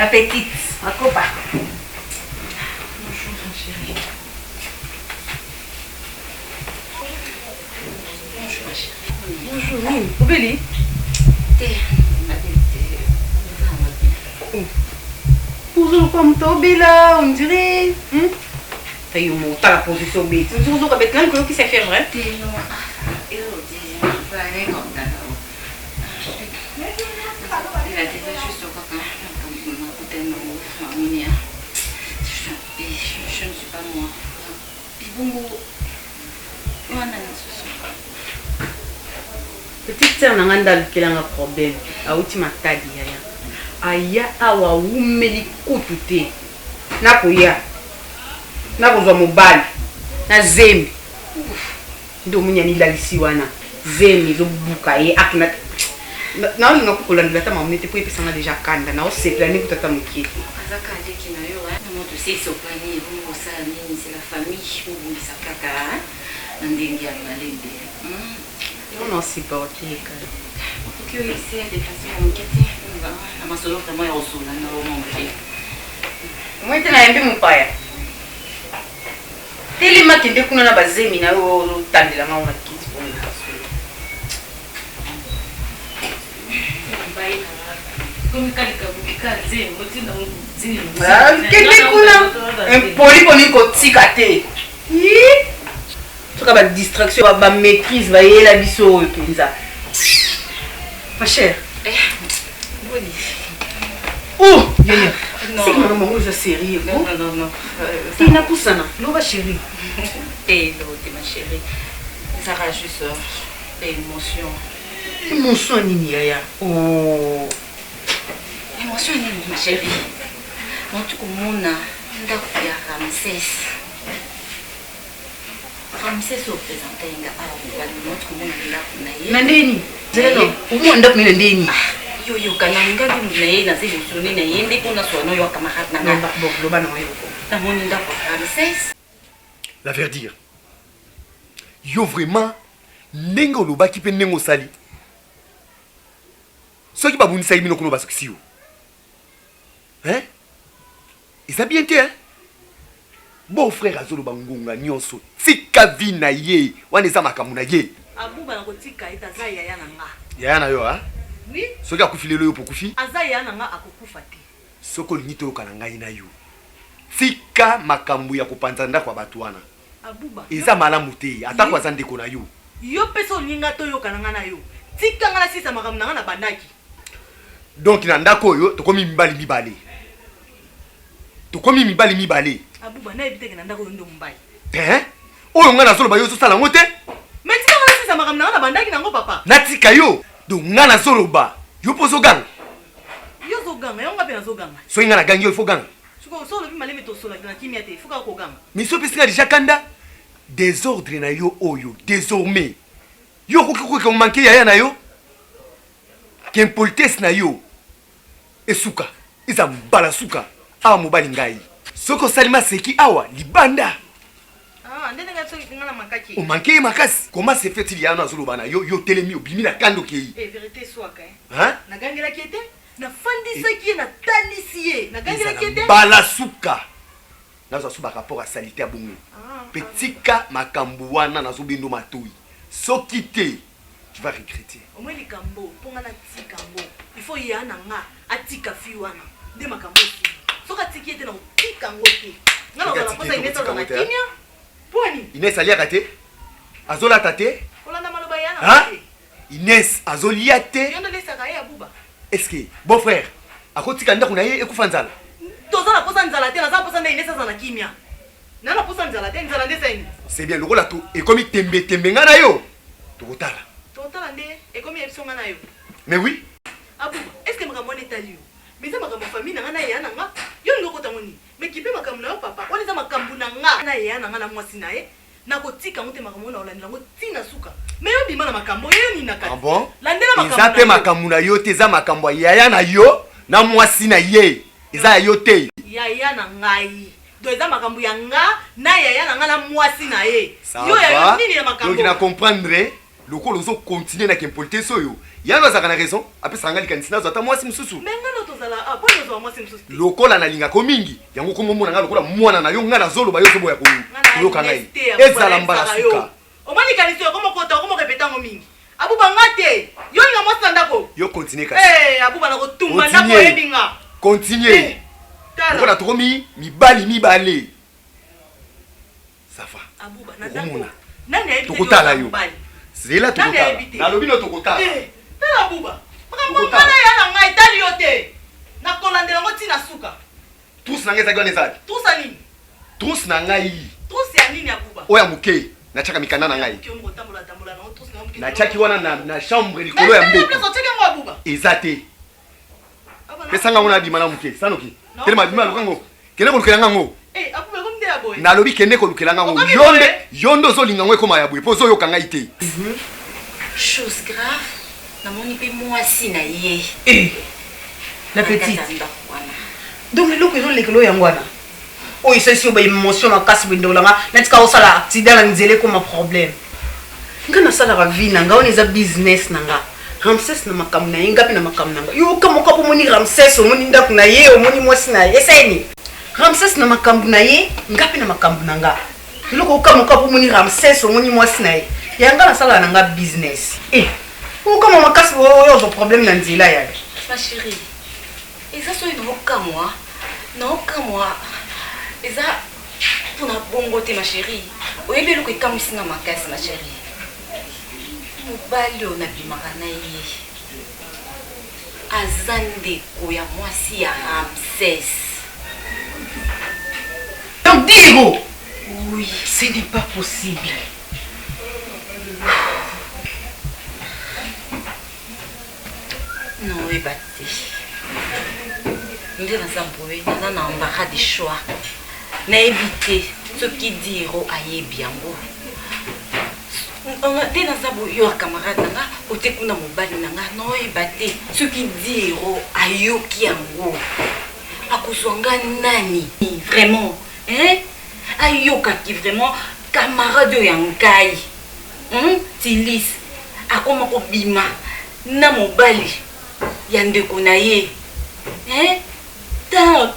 La petite, makopa. Bonjour, ma chérie. Bonjour, ma chérie. Bonjour, nini? Obeli? Te, nabeli te. Ozoluka moto obela, on dirait. Hmm? Tayo mo tala position obeti. On dirait ozoka beti nani koyokisa fièvre, hein? Te, non. Petite sœur na nga nde alukela nga problème awuti Matadi yaya aya awa awumeli kutu te nakoya nakozwa mobali na zembi Nde omoni amilalisi wana zemi ezo buka ye akna naolinga ko kolandela ata mamu te po epesa nga deja kanda naosepela nde kutu ata mokie te. Aza kaka leki na yo hein moto esi esopani ebongo kosala nini c'est la famille bobongisa kaka na ndenge ya malembe yango nao supporte ye kaka. Okoki oyebisa ye deplace ya moke te na masolo vraiment ya kosolola na yo mwa moke. Omoni te nayambi mopaya. Telema kende kuna na bazemi na yo ozotandela nga na kiti pona lipasolo. Kende kuna impoli poni kotika te. Soka ba distraction ba maîtrise bayela biso oyo mpenza. Ma chère. Eh, boni. Oh, yaya. Non. C'est que maman oza sérieux. Non, non, non, non. Te napusana, loba chérie. Te, lo, te ma chérie. Ezaka juste euh, émotion. Émotion nini yaya? Oh. Émotion nini ma chérie? Nauti komona ndako ya Ramsès. Ramsès oyo presente ye nga awa mobali nauti komona ndako na ye. Na ndeni? Zelo, omona ndako na ye na ndeni? Ah, yo yoka na nga nde na ye naza émotionné na ye nde mpo naswa na yo camarade na nga. Bon, loba na yo. Namoni ndako ya Ramsès. La verdure. Yo vraiment ndenge olobaki mpe ndenge osali soki babundisaki bino kuna basukisi yo Hein? Eza bien te hein? Beau frère azoloba ngonga nyonso tika vie na ye wana eza makambo na ye. Abuba na kotika ye aza yaya na nga. Yaya na yo hein? Oui. Soki akufi lelo yo pokufi? Aza yaya na nga akokufa te. Soki olingi toyoka na ngai na yo tika makambo ya kopanza ndako ya bato wana. Abuba. Eza malamu te atako aza ndeko na yo. Yo pe soki olingi nga toyoka na nga na yo tika nga nasilisa makambo na nga na bandaki. Donc na ndako oyo tokomi mibali mibale. Tokomi mibali mibale. Abuba nayebi te ke na ndako oyo nde mobali. Te? Oyo nga nazoloba yo ozosala yango te? Mais tika nga nasilisa makambo na nga na bandaki na yango papa. Natika yo? Donc nga nazoloba yo mpe ozoganga? Yo ozoganga yango nga mpe nazoganga. Soki nga nagangi yo il faut oganga? Sikoyo soki olobi malembe tosololaka na kimia te il faut kaka koganga. Mais soki opesi nga dejà kanda desordre na yo oyo desormais yo okoki koka manque yaya na yo? Qu'impolitesse na yo esuka eza mbala suka awa mobali ngai soki osali maseki awa libanda. Ah, nde ndenge soki nga na makaki. O manque ye makasi. Comment se fait-il yana azoloba na yo yo telemi obimi na kanda okeyi. Eh verite eswaka hein. Hein? Nagangelaki ye te. Nafandisaki ye natalisi ye. Nagangelaki ye te. Mbala suka. Nazwa su ba rapport ya salite ya bongo. Pe tika makambu wana nazo bendo matoyi. Soki te tu vas regretter. Omoni likambo po nga natika ngo il faut yaya na nga atika fille wana nde makambo esili soki atiki ye te nako tika ngo te nga nakozala na posa Ines azala na kimia po nini? Ines aliaka te? Azolata te? Kolanda maloba ya yaya na nga te. Ines azolia te? Yo nde olesaka ye abuba? Est ce que beau frère akotika ndako na ye ekufa nzala? Toza na posa nzala te naza na posa nde Ines azala na kimia. Na na posa nzala te, nzala nde esali nini? C'est bien lokola to ekomi tembe tembe nga na yo tokotala. Tokotala nde ekomi ya biso nga na yo. Mais oui. Abuba, est ce que makambo wana etali yo? Mais eza makambo ya famille na nga na yaya na nga. Yo olingi okota ngo nini? Mais kipe makambo na yo papa. Wana eza makambo na nga na yaya na nga na mwasi na ye. Nakotika yango te makambo oyo nakolandela yango ti na suka. Mais yo bima na makambo oyo, yo nini na kati? Ah bon? Landela makambo Eza na pe yo. makambo na yo te, eza makambo ya yaya na yo na mwasi na ye. Eza ya yo te. Yaya na ngai. Donc eza makambo ya nga na yaya na nga na mwasi na ye. Ça Yo ya yo va? nini na makambo? Donc na comprendre lokola ozo continuer na kimpolitesse oyo. Yano azalaka na raison, apesaka nga likanisi nazwa ata mwasi mosusu. Mais nga na tozala Ah, poni ozwa mwasi mosusu te. Lokola nalingaka yo mingi, yango okomi omona ngai lokola mwana na yo, ngai nazoloba yo ozoboya koyoka ngai. Ezala mbala suka. Omoni likanisi oyo okoma okota okoma orepete yango mingi. Abuba nga te. Yo olinga mwasi na ndako? Yo continue kasi. Eh, Abuba nakotumba ndako oyebi nga. Continue. Eh, tala. Lokola tokomi mibali mibale. Ça va. Abuba na ndako. Okomona. Nani ayebi te Tokotala yo. mobali? Zela Nani tokotala. ayebi te? Nalobi no tokotala. Eh, tala Abuba. Makambo Tokotala. nga na ya na ngai etali yo te. Nakolandela yango ti na suka. Trousse na ngai ezalaki wana ezalaki. Trousse ya nini? Trousse na ngai. Trousse ya nini Abuba? Oyo ya moke natiaka mikanda na ngai. Moke oyo kotambola tambola nango trousse na yo moke. Natiaki wana na, na chambre likolo ya mbeto. Place otiaki yango Abuba. Eza te. Pesa ngai ngo nabima na moke. Sanoki. Telema bima luka ngo. Kende kolukela ngai ngo. Eh, Abuba ekomi nde ya boye. Nalobi kende kolukela ngai ngo. Okomi Yo nde boye? yo nde ozolinga ngo ekoma ya boye po ozoyoka ngai te. Chose grave, namoni mpe mwasi na ye. Eh, la Na kati petite. ya ndako wana. Donc eloko ezolekela oyo yango wana oyo esalisi yo baémotion makasi boye ndeko na nga natika osala accident na nzela ekoma problème. Nga nasalaka vie na nga wana eza business na nga. Ramses na makambo na ye nga mpe na makambo na nga. Yo oka moko mpo omoni Ramses omoni ndako na ye omoni mwasi na ye esali nini? Ramses na makambo na ye nga mpe na makambo na nga. Eloko oka moko mpo omoni Ramses omoni mwasi na ye ya nga nasalaka na nga business. Eh, okama makasi oyo ozwa problème na nzela ya Ma chérie, eza soki naokamwa, naokamwa eza mpona bongo te ma chérie. Oyebi eloko ekamwisi nga makasi ma chérie. Mobali oyo nabimaka na ye aza ndeko ya mwasi ya Ramsès. Donc Diego, Oui. ce n'est pas possible. Naoyeba te. Nde naza boye, naza na embarras de choix. Nayebi te soki Diro ayebi yango. Nde naza boye yo ya camarade na nga, ote kuna mobali na nga, naoyeba te soki Diro ayoki yango. Akozwa nga nani? Vraiment, hein? Ayokaki vraiment camarade oyo ya ngai. Tilis akoma kobima na mobali ya ndeko na ye. Hein? Dans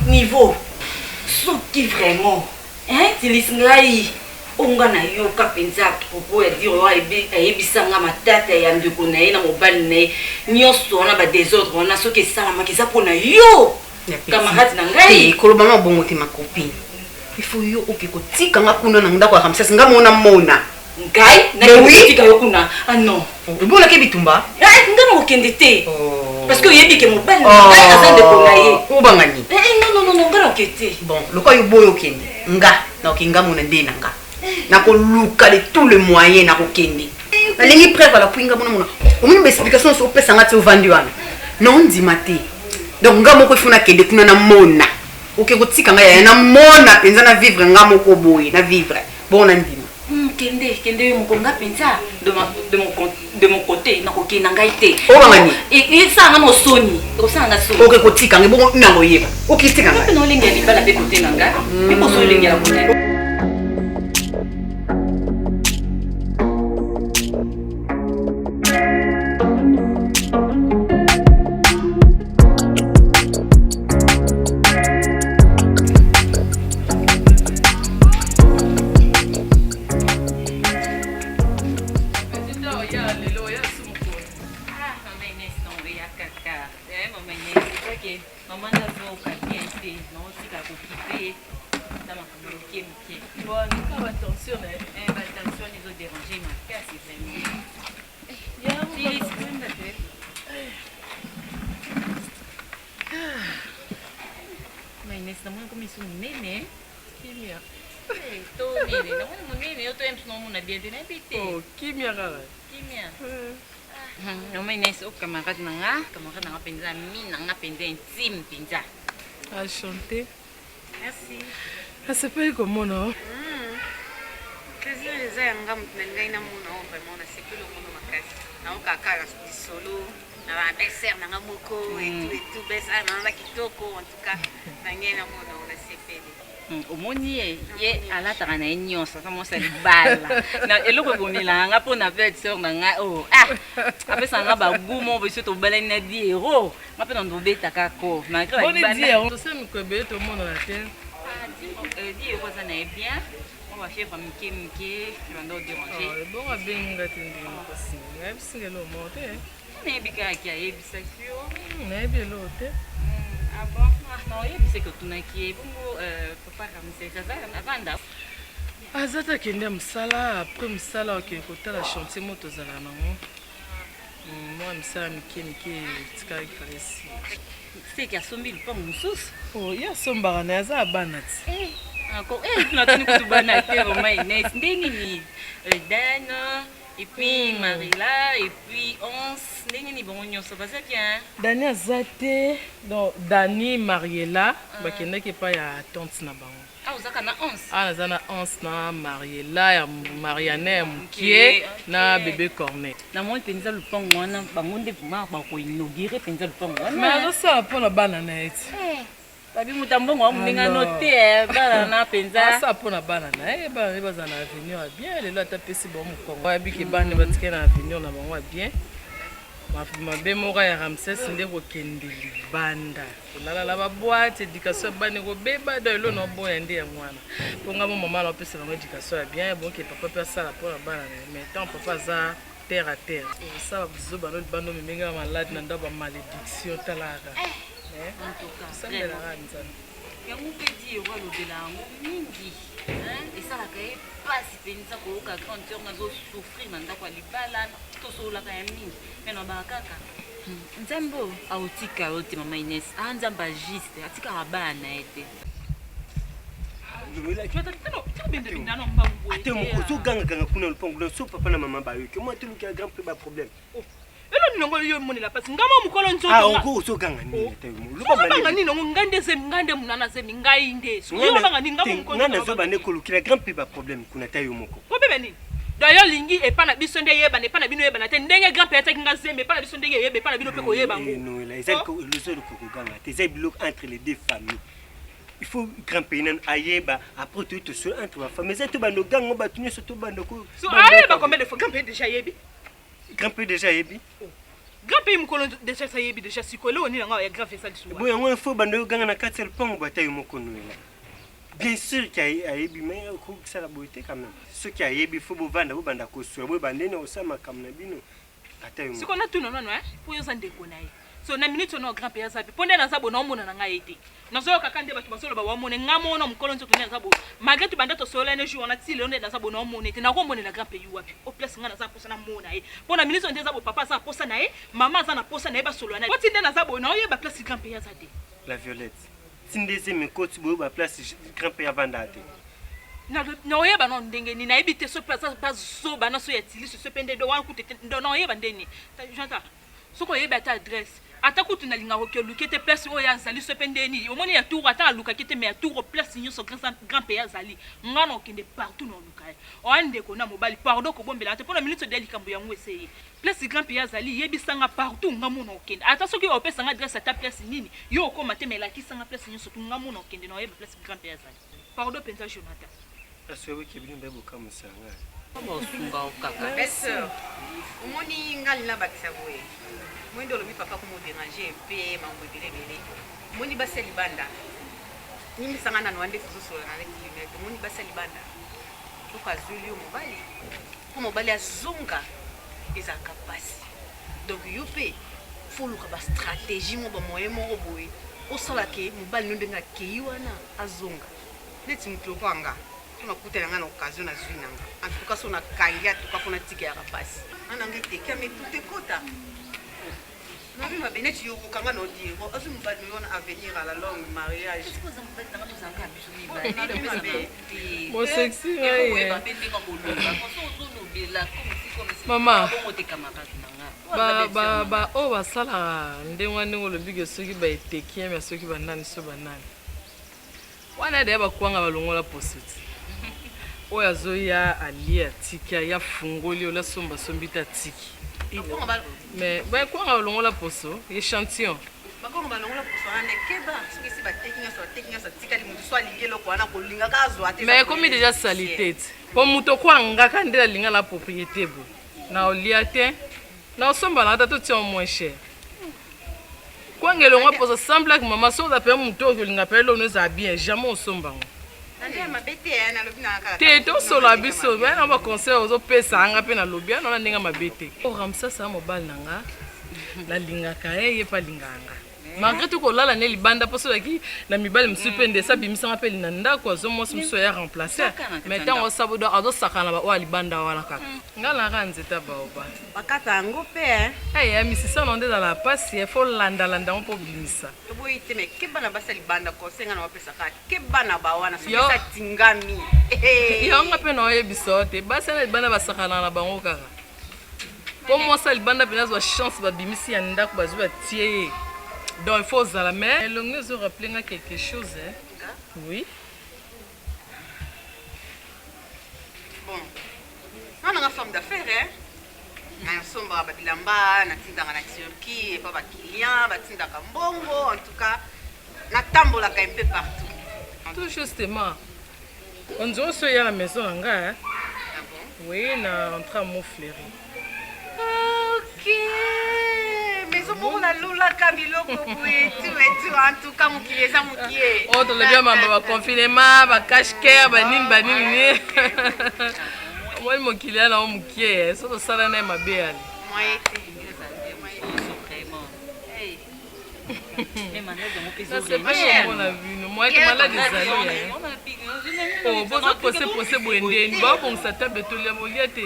niveau. Soki vraiment, hein, Tilis ngai onga nayoka mpenza propos ya dire oyo ayebisa nga matata ya ndeko na ye na mobali na ye nyonso wana ba désordre wana soki esalamaki eza mpona yo camarade na ngai. Eh, koloba ma bongo te ma copine. Il faut yo oke kotika nga kuna na ndako ya Ramsès nga mona mona. Ngai Mais oui. nakotika yo kuna. Ah non. Obolaki bitumba? Eh, nga nakokende te. Oh. Parce que oyebi ke mobali na ngai aza ndeko na ye. Obanga nini? Eh, eh, non non non non, nga nakoke te. Bon, lokola yo boyo okende, nga nakoki nga mona nde na nga. Nakoluka de tout le moyen nakokende. Nalingi preuve ala puis nga mona mona. Omoni ba explication nyonso opesa nga ti ovandi wana. Na ondima te. Donc nga moko ifo nakende kuna na mona. Oke kotika nga yaya na mona mpenza na vivre nga moko boye na vivre. Bon na ndima. Kende, kende yo moko nga mpenza de mon côté nakokende na ngai te. Obanga nini? Esala nga na osoni, ekosala nga soni. Oke kotika nga bongo nango oyeba. Okitika Nga nga. mpe naolengela libala mpe kote na nga. Mpe poso olengela kote. Kimia kaka. Kimia. Mama Inès, o camarade na nga, camarade na nga mpenza, ami na nga mpenza intime mpenza. Enchanté. Merci. Nasepeli komona yo. Plaisir eza ya nga moto na ngai namona oyo vraiment nasepeli omona makasi. Naoka kaka lisolo na ba belle-sœur na nga moko et tout et tout, belle-sœur na nga kitoko en tout cas na ngai namona oyo nasepeli. Omoni ye, ye alataka na ye nyonso, aza mwasi ya libala. Na eloko ebomelaka nga mpo na belle sœur na ngai oyo. Ah, apesaka nga ba goût moko biso tobalani na Diero. Nga mpe na ndobetaka ko. Malgré ba Boni Diero, tosala mikolo ebele tomonana te. Ah, Diero aza na ye bien. Mwa ba fièvre mike mike, ebanda o déranger. Oh, ebongo abengi nga te ndenge moko singa. Nayebisi nga eloko moko te. Nayebi kaka ki ayebisaki yo. Nayebi eloko te. Ah bon? Ah, na oyebisaki otunaki ye. Bongo euh, papa Ramsès aza avanda. Aza te akende mosala après mosala okende kotala chantier moko tozalaka nango. Mwa misala mike mike etikalaki fale esila. Seke asombi lupango mosusu. Oh, ye asombaka na ye aza ya bana ti. Eh, encore eh natuni kutu bana te vraiment Inès nde nini? Euh, Dan Et puis Marila, et puis Hans, ndenge nini bango nyonso baza bien? Dani aza te, donc Dani, Mariela bakendaki epai ya tante na bango. Ah, ozaka na Hans? Ah, naza na Hans na Mariela ya Mariane ya mokie na bebe Corneille. Namoni mpenza lupango wana bango nde vraiment bako inaugurer mpenza lupango wana. Mais azosala mpo na bana na ye ti. Babi moto ya mbongo amoninga no te eh, bana na mpenza. Asa mpo na bana na ye, bana na ye bazala na avenir ya bien. Lelo ata apesi bango mokongo, ayebi ke bana batikali na avenir na bango ya bien. Mabe moko ya Ramses nde kokende libanda kolalala ba boîte, education ya bana ekobeba. Donc eloko na oboya nde yango wana, mpo nga mo mama na opesa bango education ya bien, bonke papa mpe asala mpo na bana na ye. Mais tant papa aza terre à terre, osala buzoba no libanda, omemi nga malade na ndako, ba malédiction talaka. Osambelaka Nzambe. Yango mpe Diego alobela yango mingi, esalaka ye mpasi mpenza koyoka grande sœur nazo souffrir na ndako ya libala, tosololaka ya mingi me nalobaka kaka Nzambe oyo aotika yo te mama Ines, a Nzambe ajuste atikaka bana na ye te. Ate moko ozogangaganga kuna lopango na so papa na mama bayoki mwa tolukela grand mpe baproblème. Elo nini yango yo omonela pasi nga mo mokolo nzoto ah oko ozoganga nini oh. ata yo loba nini yango ngai nde zemi ngai nde munana zemi ngai nde yo obanga nini nga mo mokolo ngai nazoba nde kolukela grand mpe baproblème kuna ata yo moko problème nini d'ailleurs lingi epa na biso nde eyebana epa na bino eyebana te ndenge grand père ataki nga zemi epa na biso ndenge eyeba epa na bino mpe koyeba yango eh, noela eza oh. eza koganga te eza biloko entre les deux familles il faut grand pays nanu ayeba après toyi tosolo entre bafamille eza tobanda oganga bato nyonso tobanda ko ayeba combien de fois grand pays déjà ayebi Grand pays déjà ayebi. Oh. Grand pays mukolo déjà ça yebi déjà sikoyo eloko nini yango ya grave eza lisusu. Bon yango il faut bando yo ganga na kati ya lupango bata yo moko noela. Bien sûr qu'il ayebi mais okokisala boye te quand même. Soki ayebi faut bovanda bobanda koswa boyeba ndenge osala makambo na bino ata yo moko. Sikoyo natuna nano hein po yo oza ndeko na ye. So na minute oyo grand pays aza pe po nde naza boye naomona na ngai ye te. Nazoyoka kaka nde bato bazoloba wamone nga mona mokolo nzoto nde naza boye malgré tobanda tosolola ne jour wana ti lelo nde naza boye naomona ete nakomonela grand pays wapi o place nga naza posa namona ye mpo na minute nde eza boye papa aza na posa na ye mama aza na posa na ye basolola na ye ti nde naza boye naoyeba place grand pays aza te. La Violette ti nde zemi ekoti boye ba place grand pays avanda te. Naoyeba nano ndenge nini nayebi te soki aza bazoba na so ya tilisi so mpe nde wana kutu te naoyeba nde nini Jonathan Soki oyebi ata adresse ata kutu nalingaka koke luke te place oyo azali sope nde nini omoni ya tour ata alukaki te mais ya tour place nyonso grand pays azali nga na okende partout na oluka ye oya ndeko na mobali pardon kobombela te mpona minute odeya likambo yango eseye place grand pays azali yebisanga partout nga mona okende ata soki opesa nga adresse ata place nini yo okoma te mais elakisanga place nyonso tu nga mona okende na oyeba place grand pays azali pardon mpenza Jonathan. Asoyoki bino mpe bokamwisa nga. Bosunga yo kaka. Belle sœur, omoni nga alingi nabakisa boye, omoni nde olobi papa akoma oderange mpe mambo ebele ebele, omoni basi ya libanda, limbisa nga nanu wana nde tozosolola na leki lunette, omoni basi ya libanda soki azweli yo mobali, mpo mobali azonga ezalaka pasi, donc yo mpe faut oluka ba stratégie moko ba moyen moko boye osala ke mobali no ndenge akeyi wana azonga. Neti mutu lokola nga soki nakutani na nga na occasion nazui na nga en tout cas soki nakangi en tout cas po natika eyaka pasi. Nga na nga eteki ame tout ekota nabi mabe neti yo okokanga na odiro azui mobali no yo wana avenir à la longue mariage. Bon sexy ngai mama ba ba oyo basalaka ndenge wana ndenge olobi ke soki ba etekieme soki banani so banani Wana deja ba kwanga balongola poso ti. Oyo azoya alie atiki aya afungoli ola somba sombi te atiki. Mais ba kwanga balongola poso echantillon. Bakongo balongola poso wana nde keba soki esi bateki nyonso bateki nyonso atikali moto so alingi eloko wana kolingaka azwa te. Mais ekomi deja salite ti po moto okwa ngaka nde alinga na propriété bo na olia te na osomba na ata totia moins cher kwanga elongwa poso sans blague mama soki oza mpe moto oyo olinga mpe eloko ezala bien jamais osomba yango te tosolola biso baya na baconseil ozopesa nga mpe nalobi ana na ndenge mabe te ramsasa mobali na nga nalingaka ye ye mpe alingaka nga malgré tout kolala ne libanda mpo soki na mibali mosusu mpe nde esabimisanga mpe na ndako azo mwasi mosusu ya remplacer mais ntango osabodo azosakana na baoyo ya libanda wana kaka nga naka nzeta baoba bakata yango mpe ya misisa na nde ezala mpasi fo landalanda yango mpo obimisa toboyi te mais keba na basi ya libanda conseil nga na bapesaka keba na bawana soki eza tingami yango mpe na oyebisa yo te basi na libanda basakanaka na bango kaka mpo mwasi ya libanda mpena azwa chance babimisi ya ndako bazwi batie ye donc il faut ozala mais elongi ezo rappele nga quelque chose eh? Oui bon nga nanga femme d'affaires eh? nasombaka babilamba natindaka na turquie epa baclient batindaka mbongo en tout cas natambolaka un peu partout. Tout justement on dirait oso eya na maison na ngai ah bon? Oui, na entrée à Mont Fleury. Ok, maison moko nalulaka biloko boye tu et tu en tout cas mokili eza mokie. Oyo tolobi ya mamba ba confinement ba cash care banini banini ni omoni mokili ya nango mokie so tosala na ye mabe yali. Moyen te. Nasepeli komona bino moyeke malade ezali oh, boza presse presse boye ndeni babongisa table tolia bolia te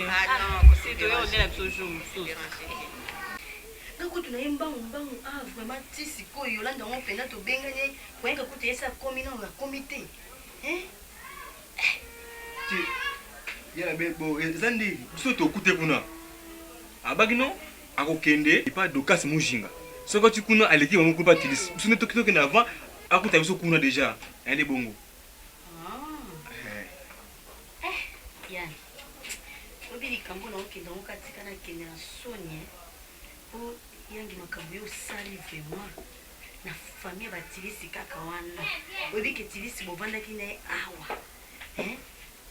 nga kutu na ye mbangu mbangu ah vraiment ti sikoyo yolanda yango mpenza tobengani ye koyaka kutu yesi akomi nano akomi te yala be bo eza nde biso tokute kuna abaki no akokende epa Dorcas Mujinga soki ati kuna aleki bango kuna pa Tilisi biso nde tokende avant akuta biso kuna deja ya nde bongo. Ah. Eh, yani oyebi likambo na okende yango katika nakende na soni po yangi makambo yo osali vraiment na famille ya batilisi kaka wana oyebi ke tilisi bovandaki na ye awa eh?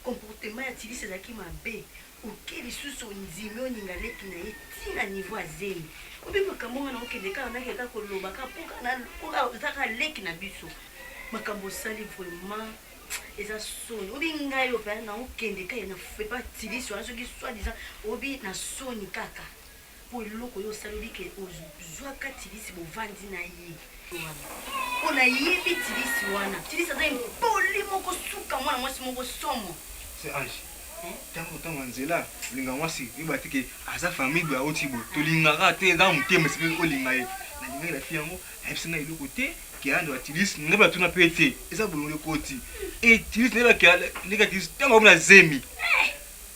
Comportement ya Tilisi ezalaki mabe oke lisusu ondimi oninga leki na ye ti na niveau ya zemi obi makambo nga na okende kaka nake kaka koloba kaka po kaka oza kaka leki na biso makambo osali vraiment eza soni obi ngai oyo mpenza na okende kaka na epa Tilisi wana soki soit disant obi na soni kaka Po eloko yo osali oyebi ke ozwaka tilisi bovandi na ye wana po nayebi tilisi wana tilisi aza impoli moko suka mwana mwasi moko somo. Se Ange tango tango ya nzela olinga mwasi oyeba te ke aza famille boye awuti boye tolingaka te eza motema esengeli olinga ye nalingaki na fille yango ayebisi ngai eloko te ke ando ya tilisi ngai batuna pe te eza bolongo ekoti e tilisi nayeba ke ndenge tilisi tango akomi na zemi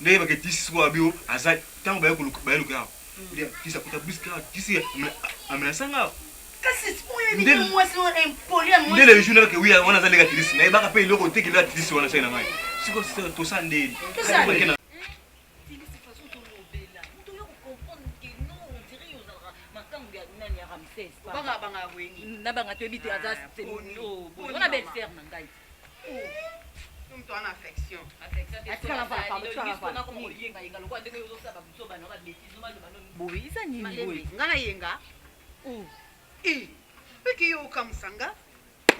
nayeba ke tilisi sikoyo abi aza Tango baye koluka baye luka awa. Tisi akota bus kaka tisi amenasa nga. Kasi oyo ni mwasi wana impoli ya mwasi. Nde le jour nabake oui wana aza leka tilisi na baka pe eloko te keleka tilisi wana sai na ngai. Siko tosa ndeni. Tosa ndeni. Nabanga toyebi te aza wana belle sœur na ngai. Mutu wana affection. Nga na yenga. Eh, peke yo okamwisa nga.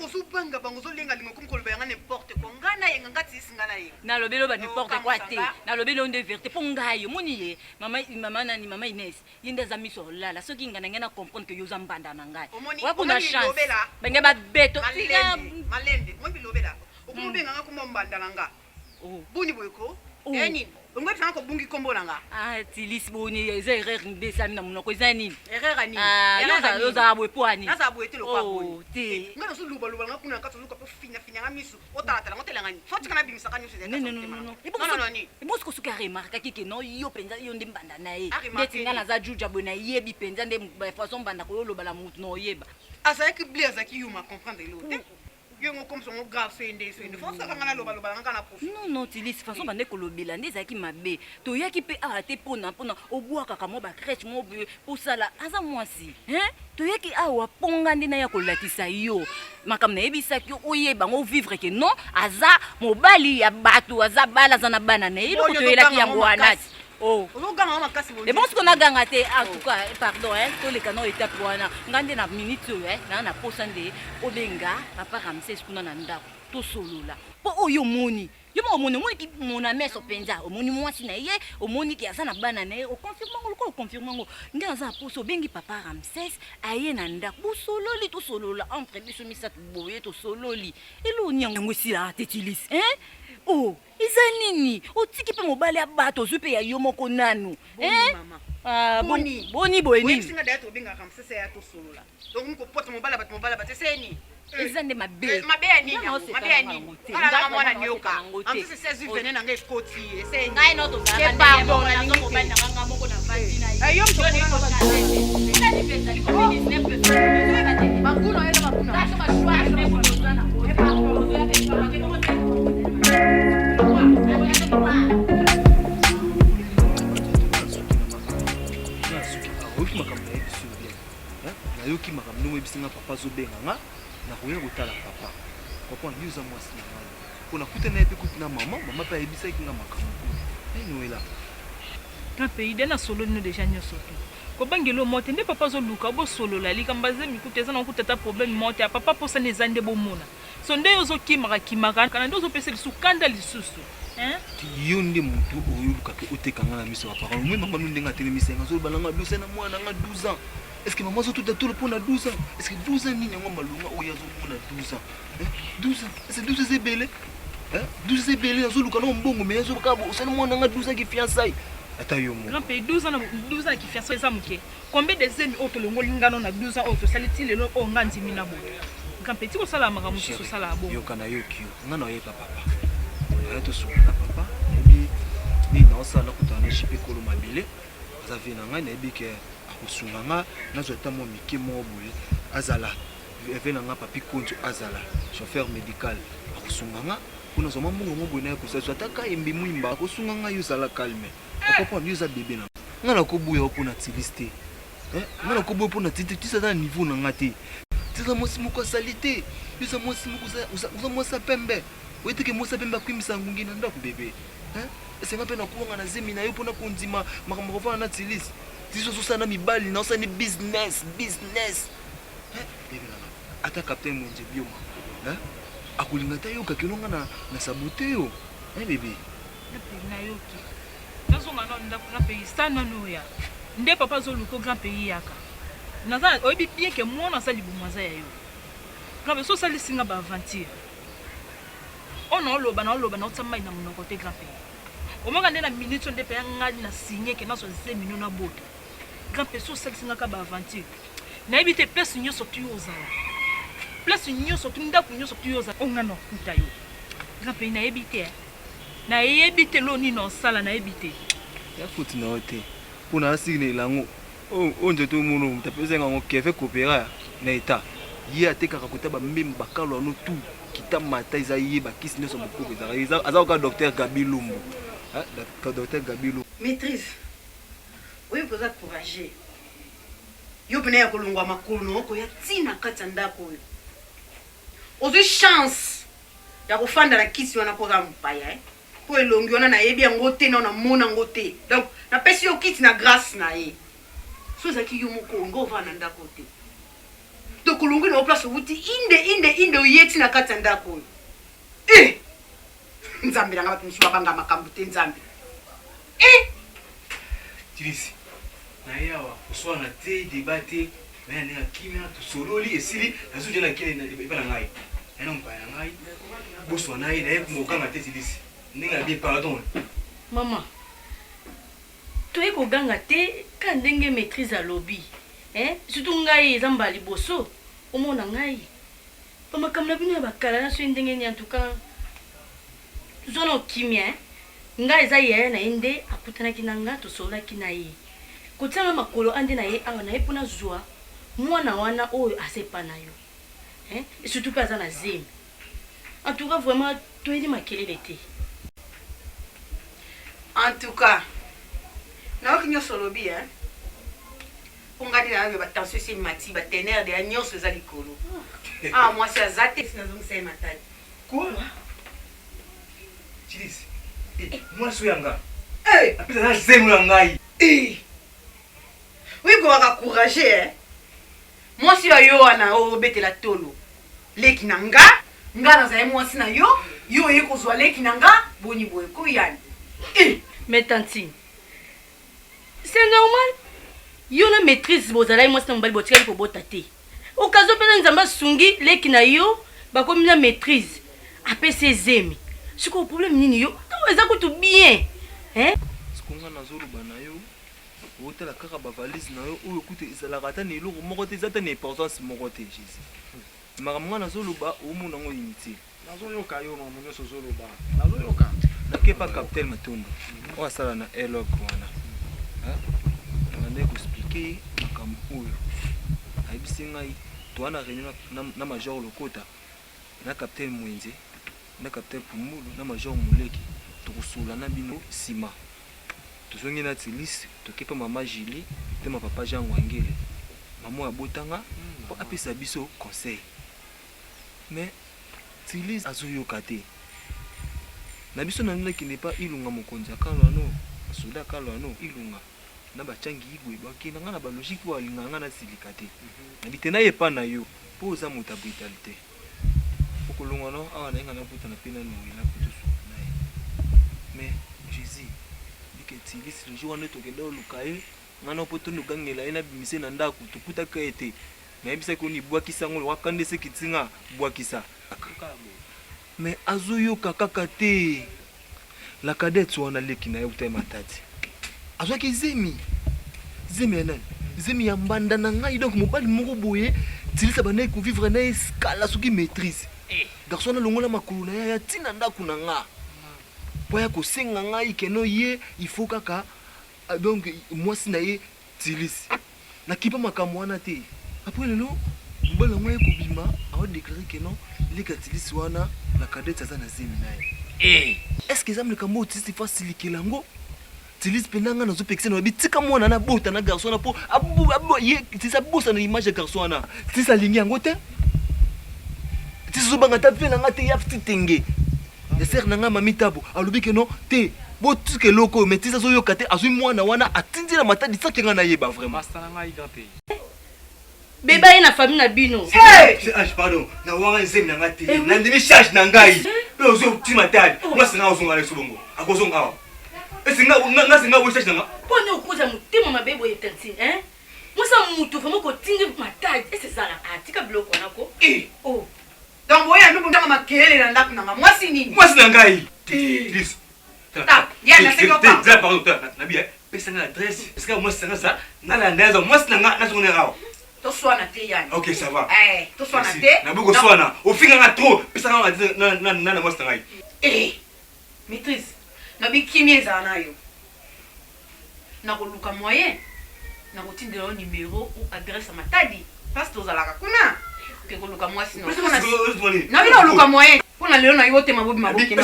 Ozobanga bango ozolenga lingo komi koloba yanga n'importe quoi. Nga na yenga nga tisi nga na yenga. Nalobeli oyo ba n'importe quoi te. Nalobeli oyo nde vérité mpo ngai omoni ye mama mama nani mama Inès ye nde aza miso olala soki nga na ngai na comprendre que yo oza mbanda na ngai wakuna chance bange babeto malembe moi bilobela okomi obenga nga kombo mbanda na nga oh. boni boye ko oh. eh, nini ongo ebisanga kobungi kombo na nga ah, tilis boni eza erreur nde esami na monoko eza nini erreur ya nini ah, ozala boye po ani nazala boye te lokwa oh, boye te nga nazolobaloba nga kuna na kati oluka po fina fina nga misu otalatala ngo telanga nini fo tika nabimisaka nyonso ebongo siko soki aremarkaki ke no yo mpenza yo nde mbanda na ye ndeti nga naza juja boye nayebi mpenza nde façon mbanda koyoloba na motu na oyeba azalaki ble azalaki yuma comprendre eloko te. Yo ngo comme son grave so ende so ende. Faut saka ngana loba loba ngaka na profit. Non non Tilisi, façon bande kolobela nde ezalaki mabe. Toyaki pe awa te pona pona obwakaka mwa ba crèche mwa boye osala aza mwasi. Hein? Toyaki awa po nga nde naya kolakisa yo makambo nayebisaki yo oyeba ngo vivre que non aza mobali ya bato aza bala aza na bana na ye eloko toyelaki yango wana Oh. Ozoganga makasi boye. Ebongo siko naganga te en tout cas eh, pardon hein toleka na étape wana nga nde na minute oyo hein na na posa nde obenga papa Ramsès kuna na ndako tosolola po oyo omoni yo moko omoni omoni ki mona meso mpenza omoni mwasi na ye omoni ki aza na bana na ye oconfirme yango lokola oconfirme yango nde naza na posa obengi papa Ramsès aye na ndako bosololi tosolola entre biso misato boye tosololi eloni yango esilaka te tilisi hein oh Eza nini? Otiki pe mobali ya bato ozui pe ya yo moko nanu. Boni mama. Ah, boni. Boni boye nini? Oyebisi nga d'ailleurs tobengaka Ramsès ya tosolola. Donc mko pota mobali ya bato mobali ya bato ese nini? Eza nde mabe. Eh, mabe ya nini yango? Mabe ya nini? Nga na mwana nioka. Ramsès ese azui venin na nga ekoti ye. Ese nini? Ngai no tozalaka ndenge moko nazo mobali na nga moko na vandi na ye. Eh, yo moto Yo okona na Bakuna yela bakuna. Oyoki makambo nayebisi yo bien? Nayoki makambo ndenge oyebisi nga papa azobenga nga nakoya kotala papa. Comprendre yo oza mwasi na ngai. Mpo nakutani na ye mpe kutu na mama, mama mpe ayebisaki nga makambo oyo. Eh Noela. Grand pays de nasololi no deja nioso tout kobangela oyo mote nde papa azoluka bosolola likambo ya zemi kutu eza nango kutu ata problème mote ya papa posa nde eza nde bomona so nde yo ozokimaka kimaka kana nde ozopesa lisusu kanda lisusu hein? Yo nde mutu oyo olukaka oteka nga na miso ya ba parents. Omoni mama no ndenge atelemisi nga azoloba na nga dossier na mwana na nga 12 ans. Est ce que mama azotuta tolo mpo na 12 ans? Est ce que 12 ans nini yango malonga oyo azomona 12 ans? Hein? 12 ans? Est ce que 12 ans eza ebele? Hein? 12 ans ebele azoluka na mbongo mais azoluka osali mwana na nga 12 ans ki fiançailles. Ata yo moko. Grand pays 12 ans na 12 ans ki fiançailles eza moke. Combien de zemi oyo tolongoli ngano na 12 ans oyo tosali ti lelo oyo nga ndimi na boye. Grand pays tika osala makambo mosusu osala bongo. Yoka na yoki yo. Nga na oyeba papa. Naye tosolola na papa. Nayebi nini naosala nakutana na JP Kolo Mabele. Aza vie na ngai nayebi ke akosunga nga nazwa ata mwa mike moko boye azala vie na nga Papi Konzo azala chauffeur medical akosunga nga mpo nazwa mwa mbongo moko boye naye kozwa ata kayembe mwimba akosunga nga yo zala calme. Okoprendre yo oza bebe na nga nakoboya yo mpo na tilisi te nga nakoboya mpo na tilisi te aza na niveau na nga te ti aza mwasi moko asali te yo oza mwasi moko oza mwasi ya pembe oye teke mwasi ya pembe akwimisa ngungi na ndako bebe esenga mpe nakuwanga na zemi na yo mpo nakondima makambo kofanda na tilisi tilisi ozosala na mibali na osala ni business business bebe na nga ata capitaine mwenze bioma akolinga ata yoka kino nga na sabote yo bebe Nayoki. Nazonga nanu ndako na pays sa nanu oya. Nde papa azoluka grand pays yaka. Naza oyebi bien ke mwana aza libumu aza ya yo. Grand pays so osalisi nga ba aventure. Oyo naoloba naoloba naotia mai na monoko te grand pays. Omaka nde na minute oyo nde peya nga na signe ke nazwa zemi no nabota. Grand pays so osalisi nga ka ba aventure. Nayebi te place nyonso tu yo ozala. Place nyonso tu ndako nyonso tu yo ozala. Oyo nga nakuta yo. Grand pays nayebi te. Eh. Nayebi te eloko nini osala nayebi te. Ya faute na yo te po na asili na elango oyo nzoto omono moto apesa nga yango keve coopera na etat ye atekaka kota ba mbemba bakalo ano tout kita mata eza ye bakisi nyonso bokoko ezalaka aza kaka docteur Gabi Lumbu docteur Gabi Lumbu. Maitrise oyo oza courageux yo pena ya kolongwa makolo na okoya ti na kati ya ndako oyo ozwi chance ya kofanda na kisi wana mpo oza mopaya eh? mpo elongi wana nayebi yango te nao namona yango te donc napesi yo kiti na grâce na ye so ezalaki yo moko ongo ovanda na ndako te donc olongwi na yo place owuti inde inde inde oye ti na kati ya ndako oyo eh! Nzambe na nga bato mosusu babanga makambo te nzambe eh! Tilisi naye awa koswana te debat te naye na ndenge ya kimia tosololi esili nazoja na kine epa na ngai naye na mopaya na ngai boswana ye naye kokanga te tilisi ndenge ya bien pardon. Maman toye koganga te ka ndenge maitrise alobi eh surtout ngai eza mbala liboso omona ngai ba makambo na bino ya ba kala na soki ndenge nini en tout cas zwa nao kimia eh nga eza yaya na ye nde akutanaki na nga tosololaki na ye kotia nga makolo a nde na ye awa na ye po nazua mwana wana oyo aza epa na yo eh surtout pe aza na zemi. En tout cas vraiment toyeli makelele te. En tout cas nayoki nyonso olobi hein. Po ngai nde nayoki ba tension esi emati ba teneur deya nyonso eza likolo. Ah mwasi aza te esi nazongisa ye matadi. Quoi? Chilisi. Eh, mwasi oyo ya nga. Eh! Apesa na zemi ya ngai. Eh! Oyebi kobaka courage eh? Mwasi ya yo wana obetela tolo leki na nga nga nazali mwasi na yo yo oye kozwa leki na nga boni boye ko yani eh! Mais tantine c'est normal yo na maîtrise bozalaki mwasi na mobali botikali kobota te occasion mpenza nzambe asungi leki na yo bakomi na maîtrise apesi ezemi sikoyo problème nini yo eza kutu bien hein? Sikoyo nga nazoloba na yo Otala kaka ba valise na yo oyo kutu ezalaka ata na eloko moko te, eza ata na importance moko te Jesus. Makambo nga nazo loba omona yango inutile. Nazo yoka yo makambo nionso ozo loba. Nazo yoka. Nake pa Capitaine Matondo oyo asala na Elog wana. Nabandaki ko expliquer ye makambo oyo. Ayebisi ngai toa na reunion na Major Lokota na Capitaine Mwenze na Capitaine Pumbulu na Major Muleke tokosolola na bino sima. Tozongi na Tsilis, toke pa mama Julie pe ma papa Jean Ngwangele, mama oyo abota nga po apesa biso conseil. Mais Tsilis azo yoka te. Na biso na nakende pa Ilunga mokonzi ya Kalwano, soda ya Kalwano, Ilunga na ba Tshangi Igwe bakenda nga na ba logique po balingaka nga nasilika te. Nabi te naye epa na yo po oza moto ya brutalite. Okolongwa no awa naye nga nakutana pe na Noella po tosolola naye. Mais Jesus bike tilisi le jour wana tokenda oluka ye nga na po tondo gangela ye nabimisa ye na ndaku tokutaka ye te nayebisaki oni bwakisa yango lokwa kanda esi ekiti nga bwakisa mais azoyoka kaka te la cadette wana leki na ye uta ye matadi azwaki zemi zemi ya nani zemi ya mbanda na ngai donc mobali moko boye tilisa bandaki kovivre na ye kala soki maîtrise eh. garçon wana longola makolo na ye aya ntina ndako na nga Po aya kosenga ngai que non ye il faut kaka donc mwasi na ye Tilisi. Na kipa makambo wana te. Après lelo mobali yango aye kobima ao declarer que non leki ya Tilisi wana la cadette aza na zemi na ye. Eh! Est ce que eza likambo oyo Tilisi faut asilikela yango? Tilisi penda ngai nazo pekisa na lobi tika mwana na bota na garçon wana po ye Tilisi abosana image ya garçon wana. Tilisi alingi yango te. Tilisi ozobanga ata vie na ngai te ya titenge. Ya sœur na ngai mami tabo alobi ke non te botika eloko oyo mais Tilisi azoyoka te azwi mwana wana atindi na matadi sans ke ngai nayeba vraiment. Masta na ngai grand pays. Beba ye na famille na bino. Hey! Pardon, na wanga nzemi na ngai te. Eh na ndimi charge na ngai. Pe ozo ti matadi. Mwasi na ozonga na biso bongo. Akozonga awa. Esi nga nga singa bo charge na nga. Pona okoza motema mabe boye tantine hein? Mwasi ya mutu vraiment kotindi matadi ese ezalaka tika biloko wana ko. Eh. Oh. Donc boye anu bondanga makelele na ndako na nga. Mwasi nini? Mwasi na ngai. Lis. Ta, ya na sengi opa. Zala pardon, ta na bi pesa nga adresse. Esika mwasi na nga za, nalanda ya mwasi na nga nazonga awa. Toswana te yani. Ok, ça va. Eh, toswana te. Na boko swana. Ofinga nga trop. Pesa nga adresse na na na mwasi na ngai. Eh. Maîtrise. Na bi kimia ezala na yo. Nakoluka moyen nakotindela yo numero ou adresse ya Matadi place tozalaka kuna oke koluka mwasi na na bino oluka moyen mpo na lelo na yo otema bobima bokende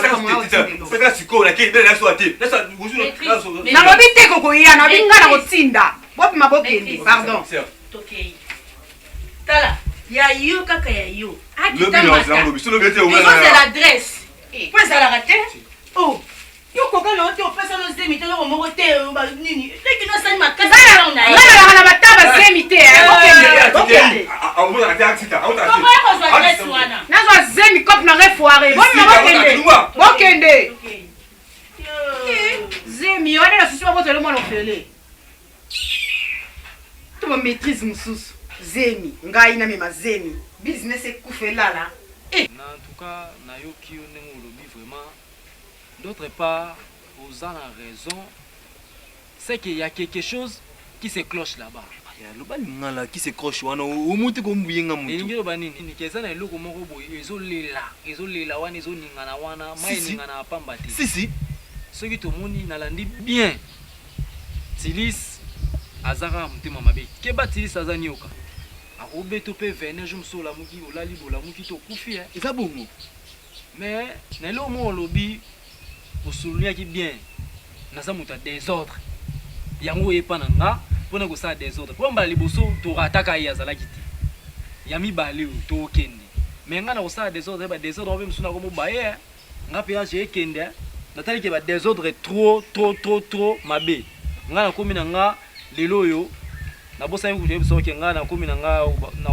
nalobi te kokoya nalobi ngai nakotinda bobima bokende pardon tokei tala ya yo kaka ya yo akitazozela adresse mpo ezalaka te oh. Yo koka na yo te opesa no zemi te eloko moko te nini leki no asali makasi na ye. Nga nalaka na bataba zemi te bokende. Tokoya kozwa adresse wana. Nazwa zemi cope na ngai foire. Bobima bokende. Bokende. Zemi wana na susi babotela mwana ofele. To ba maîtrise mosusu. Zemi ngai namema zemi. Business ekufa elala. Na en tout cas nayoki yo ndenge olobi vraiment D'autre part oza na raison c'est que ya quelque chose qui se cloche là-bas. Aya loba lingala qui se croche wana omoni te ko mbuye nga mutu. Elingi eloba nini? Ke eza na eloko moko boye ezo lela, ezo lela wana ezo ningana wana, mayi eningana pamba te. Si si. Soki tomoni nalandi bien Tilis aza kaka motema mabe. Keba Tilis aza nioka. Akobeto pe venin jour mosusu olamuki olali bolamuki te okufi eh. Eza bongo. Mais na eloko moko olobi osoulignaki bien naza moto ya desordre yango oye epa na nga pona kosala desordre po mbala liboso to rataka ye azalaki te ya mibale oyo tokende mais nga nakosala desordre ba desordre yango pe mosusu nakomo baye hein nga pe age ekende hein natali ke ba desordre trop trop trop trop mabe nga nakomi na nga lelo oyo Nabosani kutu koyebisa yo ke nga nakomi na nga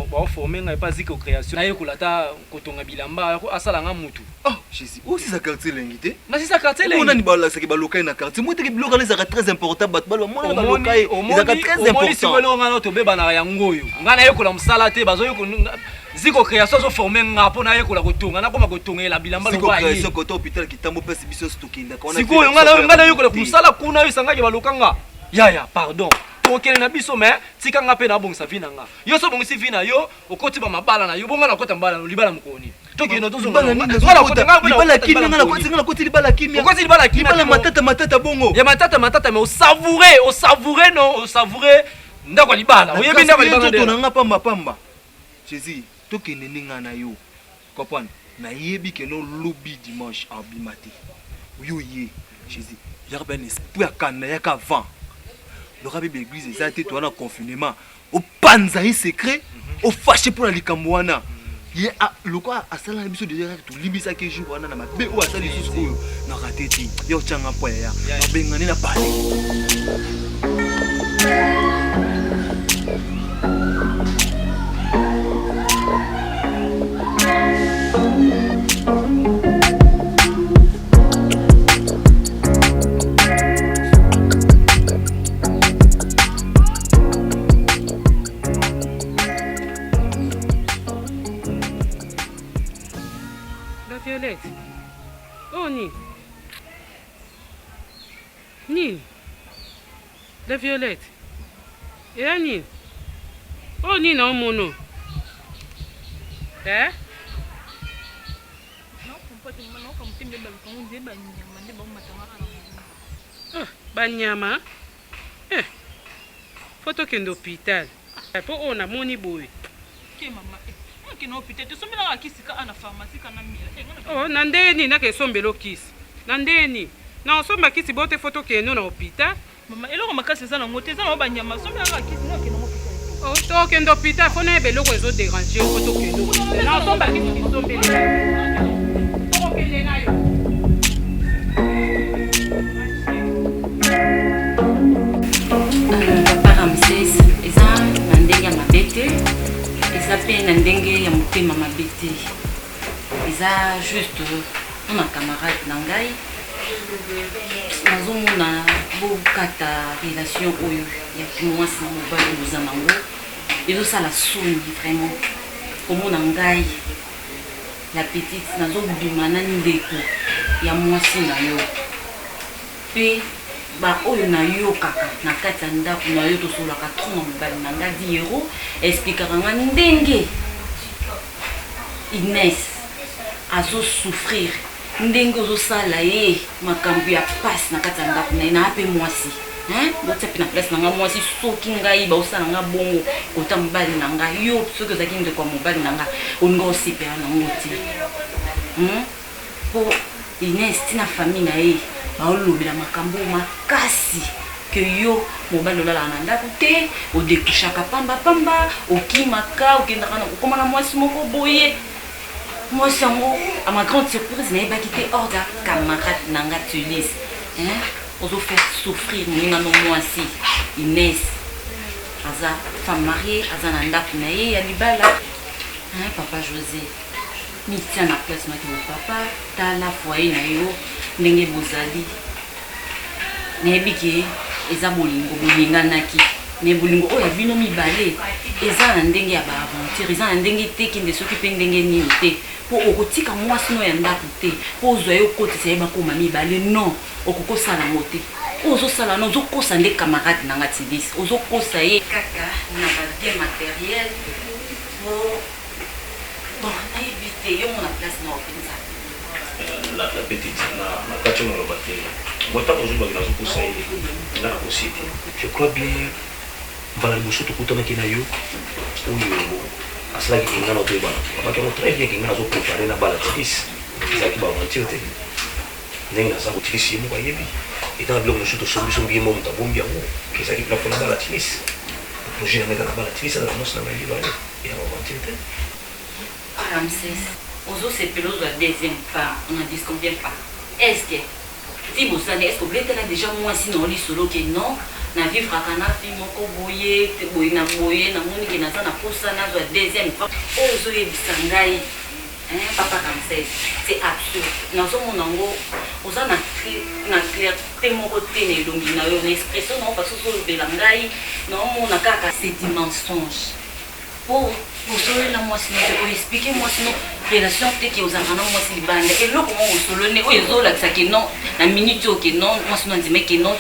bao former nga epa Ziko creation nayekola ata kotonga bilamba asala nga mutu. Oh Jesus, osisa quartier elengi te? Nasisa quartier elengi. Nani balakisaki baloka ye na quartier? Moi teke biloko wana ezalaka très important bato baloba mwana baloka ye ezalaka très important. Omoni sikoyo eloko nga na tobebanaka yango oyo. Nga nayekola mosala te bazoyekola Ziko creation azo former nga po nayekola kotonga nakoma kotongela bilamba lokola ye. Ziko creation kota hôpital Kitambo place biso nyonso tokendaka wana. Sikoyo nga nayekola mosala kuna yo esangaki baloka nga. Yaya pardon. Tokende na biso mais tika nga pe nabongisa vie na nga. Yo so obongisi vie na yo, okoti ba mabala na yo, bongo nga nakota mabala libala mokolo nini? Tokende tozonga. Libala nini nazokota? Libala kimia nga nakoti nga nakoti libala kimia. Okoti libala kimia. Libala matata matata bongo. Ya matata matata mais osavourer, osavourer non, osavourer ndako ya libala. Oyebi ndako ya libala nde. Na nga pamba pamba. Jesus, tokende nde nga na yo. Comprendre? Nayebi que no lobi dimanche abima te. Yo ye Jesus, yaka pe na esprit ya kanda yaka avant. Loka pe ba eglise eza te toza na confinement. Opanza ye secret, ofache pona likambo wana. Ye lokola asala na biso deja kaka tolimbisaki ye jour wana na mabe oyo asali lisusu oyo na rate te. Ye otyanga mpo yaya. Nabengani na palais. La Violette, oh nini nini La Violette, eya nini oyo nini na omono eh? Ah, banyama eh, fo tokende hôpital mpo oyo namoni boye oh, na ndenge nini nake esombelo kisi na ndenge nini na osomba kisi bote fo tokende na hôpital Mama eloko makasi eza nango te eza nango banyama sombela kaka kisi nga okende ngo Oh, tokende hôpital fo nayeba eloko ezo déranger fo tokende hôpital na osomba kisi bisombeli tokokende na yo Papa Ramses eza na ndenge ya mabe te eza mpe na ndenge ya motema mabe te eza juste mpo na camarade na ngai nazomona bokata relation oyo ya mwasi na mobali boza nango ezosala soni vraiment komona ngai la petite nazobima na ndeko ya mwasi na yo mpe baoyo nayokaka na kati ya ndako na yo tosololaka trop na mobali na ngai diero explikaka nga ndenge Ines azo souffrir ndenge ozo sala ye makambu ya pasi na kati ya ndaku na ye na pe mwasi hein botia pe na place na nga mwasi soki ngai baosala nga bongo kota mobali na nga yo soki ozalaki ndeko ya mobali na nga olinga osepela na ngo te Po Ines ti na famille na ye baolobela makambo oyo makasi que yo mobali olalaka na ndaku te, o decouchaka pamba pamba, okimaka, okendaka na okoma na mwasi moko boye. Mwasi yango à ma grande surprise nayebaki te or aza camarade na nga Tulis hein, ozo faire souffrir moninga no mwasi Ines aza femme mariee aza na ndaku na ye ya libala hein, papa Jose. Mitia na place na ki papa, tala foyer na yo ndenge bozali. Nayebi ke eza bolingo bolinganaki mais bolingo oyo ya bino mibale eza na ndenge ya ba aventure, eza na ndenge te kende soki pe ndenge nini te po okotika mwasi no ya ndaku te po ozwa ye okotisa ye bakoma mibale non okoki kosala yango te. Oyo ozosala wana ozokosa nde camarade na nga Tillis, ozokosa ye kaka na ba bien materiel po Bon, nayebi te, yo mona place na mpenza. La, la petite, na, na kati oyo naloba te. Moi, ntango ozolobaki nazokosa ye, nga nakosi ye te. Je crois bien, mbala liboso tokutanaki na yo, oyo asalaki ke nga na toyebana. Alobaki yango très bien ke nga nazo prepare na bala Jadis. Ezalaki ba aventure te. Ndenge naza kotilisi ye moko ayebi. Eta na biloko mosusu tosombisombi ye moko moto abombi yango. Ezalaki mpena mpo nabala Tilisi. Projet na ngai eza nabala Tilisi azala mwasi na ngai mibale. Eza ba aventure te. Ramses, ozo sepela ozwa deuxième femme, on n'en disconvient pas. Est-ce que ti bosali est-ce que obetela dejà mwasi na yo lisolo que non na vivraka na fille moko boye boye na boye namoni que naza na posa nazwa deuxième femme oyo ozoyebisa ngai hein papa Ramses c'est absurde nazomona yango oza na na clarté moko te na elongi na yo na expression na yo façon ozolobela ngai naomona kaka c'est du mensonge Po osololi na mwasi no te, o expliquer mwasi no relation te ke ozalaka na mwasi libanda. Eloko moko osololi ne oyo ezolakisa ke non na minute oyo ke non mwasi no andimi ke non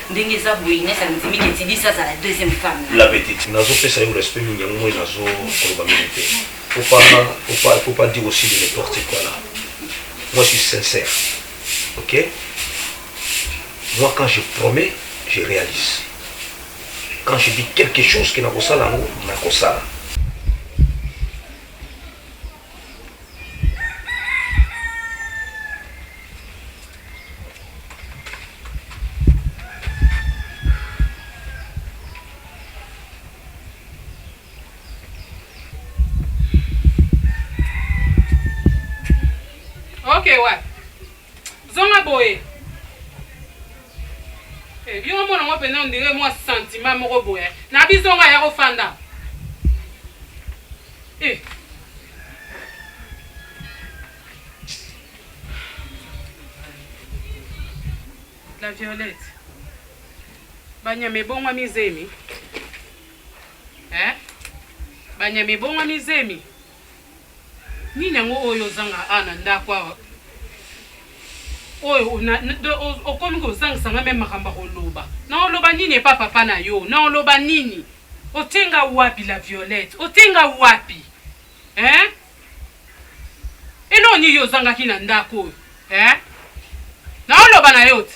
ndenge eza boye Inès andimi ke Tilisi azala deuxième femme. La petite, nazo pesa yo respect mingi yango moi nazo koloba mingi te. Faut pas, faut pas, faut pas dire aussi de n'importe quoi là. Moi je suis sincère. OK? Moi quand je promets, je réalise. Quand je dis quelque chose que nakosala yango, nakosala. Ok, ouais. Zonga boye. Eh, yo omona ngo mpenza ondire mwa sentiment moko boye. Na bizonga ya kofanda. Eh. La Violette. Banyama ebongwami zemi. Eh? Banyama ebongwami zemi. Nini yango oyo ozanga awa na ndako awa oyo okomi kozangisa nga meme makambo ya koloba na oloba nini epa papa na yo na oloba nini otie nga wapi la violette otie nga wapi hein eloko nini yo ozangaki na ndako oyo hein na oloba na yo te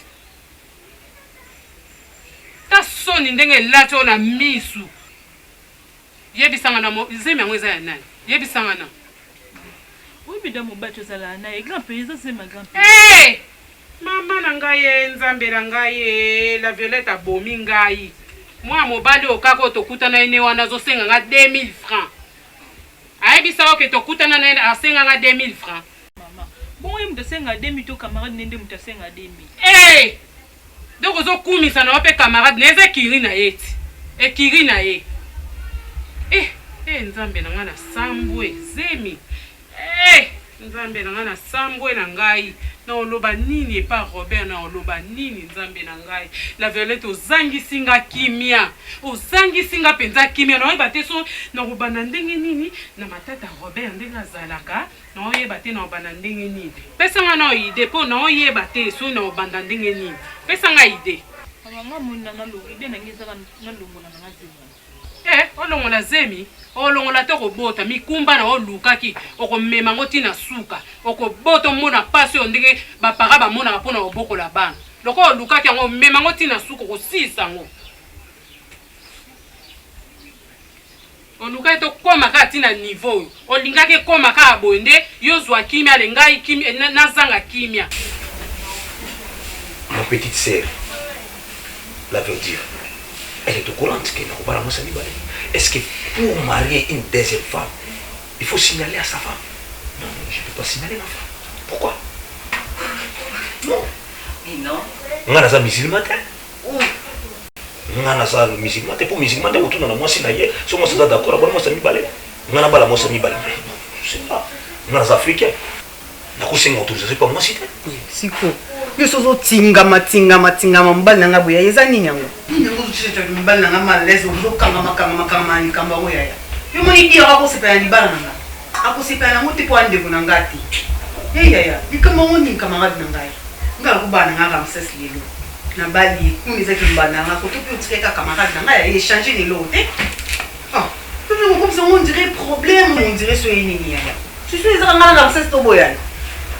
ta soni ndenge elati oyo na misu Yebisa nga na zemi yango eza ya nani? Yebisa nga na. Oyebi da mobali tozalaka na ye grand pays eza zemi ya grand pays. Hey! Mama na ngai ye nzambe na ngai ye la Violette abomi ngai. Mwana mobali oyo kaka oyo tokutana ye ne wana azosenga nga 2000 francs. Ayebisa yo ke tokutana na ye asenga nga 2000 francs. Mama, bongo ye moto asenga 2000 to camarade ne nde moto asenga 2000? Hey! Donc ozo kumisa na yo pe camarade na eza ekiri na ye ti. Ekiri na ye. Eh, eh nzambe na nga na sambwe zemi. Eh, nzambe na nga na sambwe na ngai. Na oloba nini epa Robert na oloba nini nzambe na ngai. La Violette ozangisi nga kimia. Ozangisi nga penza kimia. Na oyeba te so na kobanda ndenge nini na matata Robert ndenge azalaka. Naoyeba te naobanda ndenge nini. Pesa nga nao idee po naoyeba te soki naobanda ndenge nini. Pesa nga idee. Maman nga moni na nalongo idee na nga eza nalongola na nga zemi wana. Eh olongola zemi? Olongola te okobota mikumba na olukaki okomema ngo ti na suka okobota omona pasi oyo ndenge ba parents bamonaka pona kobokola bana lokola olukaki yango omema ngo ti na suka okosilisa ngo. Olukaki tokoma kaka ti na niveau oyo olingaki ekoma kaka boye nde yo zua kimia le ngai kimia nazanga kimia. Ma petite sœur la verdure elle est au courant que nakobala mwasi ya mibale est ce que pour marier une deuxième femme il faut signaler à sa femme non je peux pas signaler ma femme pourquoi non Mais non. Nga naza musulman te. Nga naza musulman te po musulman nde akotuna na mwasi na ye soki mwasi aza d'accord abala mwasi ya mibale. Nga nabala mwasi ya mibale je sais pas. Nga naza africain nakosenga autorisation epa mwasi te. Siko yo soki ozotingama tingama tingama mobali na nga boye yaya eza nini yango? Nini yango ozotiisa mobali na nga mal à l'aise ozokangama kangama kangama na likambo yango yaya? Yo omoni dire akosepela na libala na nga? Akosepela na yango te po aza ndeko na nga te. He yaya likambo yango nini camarade na ngai? Nga nakobala na nga Ramses lelo. Nabali ye kuna eza kimbanda na nga koto pe otikaki kaka camarade na nga ya echange na eloko te ah yo pe kokomisa ngo on dirait problème on dirait soki nini yaya susu ezaka nga na Ramses toboyana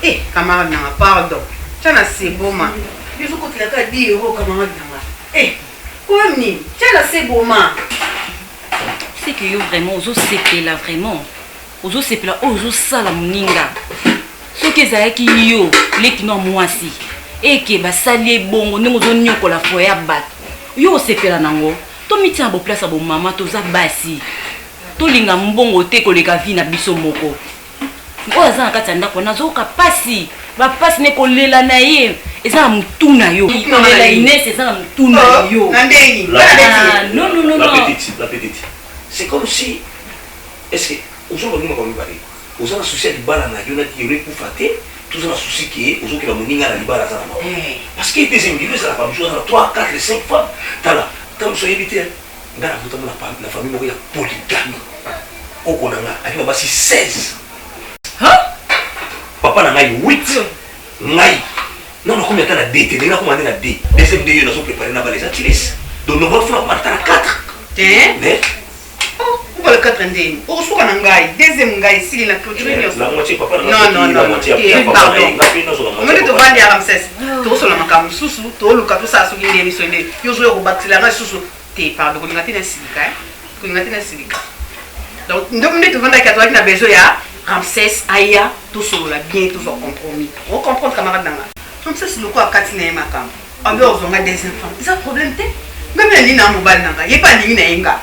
eh camarade na nga pardon tia na seboma yo ozokotela kaka 10 euro camarade na nga eh problème nini tia na seboma C'est que yo vraiment ozosepela vraiment ozosepela oyo ozosala moninga. Soki ezalaki yo leki no ya mwasi eke basali ye bongo ndenge ozoniokola foyer ya bato yo osepela nango? Tomitia na boplace ya bomama, toza basi tolinga mbongo te koleka vie na biso moko. Oyo aza na kati ya ndako wana azoyoka pasi, bapasi ne kolela na ye eza na mutu na yo, kolela Ines eza na mutu na oh, yo. Na ndenge ah, non non non la petite, la petite, c'est comme si est-ce que ozoloba makambo mibale? Oza na souci ya libala na yo na Pierrot ekufa te to oza na souci ke ozokela moninga na libala aza na mawa? Parce que deuxième lilo ezalaka ba mosusu aza na 3, 4, 5 femmes. Tala tango mosusu oyebi te nga na botama na famille moko ya polygamie. Koko na nga ayaki na basi 16. Papa na ngai 8. Ngai non nakomi ata na 2 te ndenge nakoma nde na 2. Deuxième 2 yo nazo préparer na bala eza tiles. Donc normalement faut nakoma ata na 4. Te. Mais Obala 4 ndeni okosuka na ngai deuxième ngai esili na clôture nyonso. La moitié papa na non non la non moitié ya papa na ye nga pe nazo la moitié. Omoni tovandi ya Ramsès tokosola makambo mosusu toluka tosala soki ndeni soki ndeni yo ozoya kobakisela ngai lisusu te pardon kolinga te nasilika eh kolinga te nasilika donc nde tovandaki tozalaki na besoin ya Ramsès aya tosolola bien tozwa compromis o comprendre camarade na nga Ramsès lokola akati na ye makambo Abi ozwa nga deuxième femme eza problème te nga mpe nalingi na mobali na nga ye mpe alingi na ye nga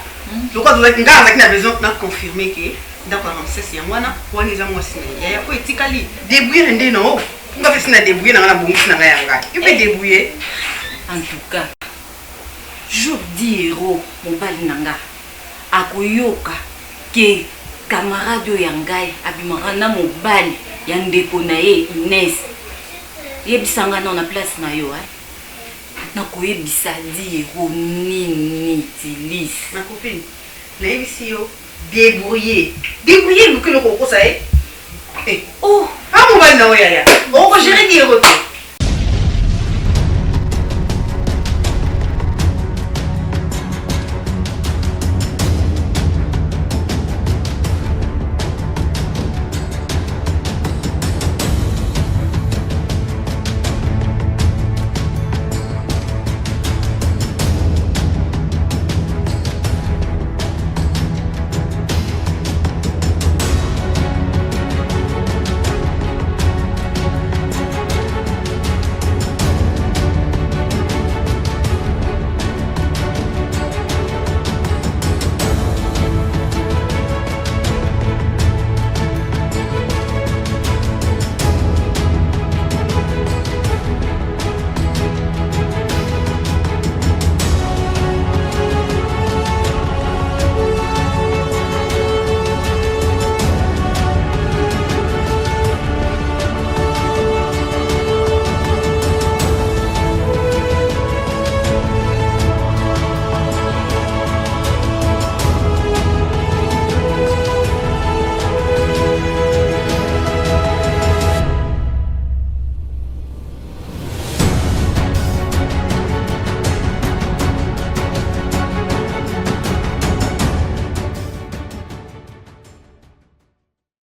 lokola tozalaki nga nazalaki na besoin na confirmer ke ndako ya Ramsès yango wana wana eza mwasi na ye yaya oyo etikali débrouiller na nde na o nga mpe si na débrouiller na nga na bongisi na nga ya ngai yo mpe débrouiller. En tout cas jour dit hero mobali na nga akoyoka ke camarade oyo ya ngai abimaka na mobali ya ndeko na ye Ines. Yebisa nga nao na place na yo eh. Nakoyebisa Diego nini Tilis? Ma copine, nayebisi yo debrouiller. Debrouiller luka eloko okosa ye. Eh. Oh, ah mobali na yo yaya. Oko gérer Diego te.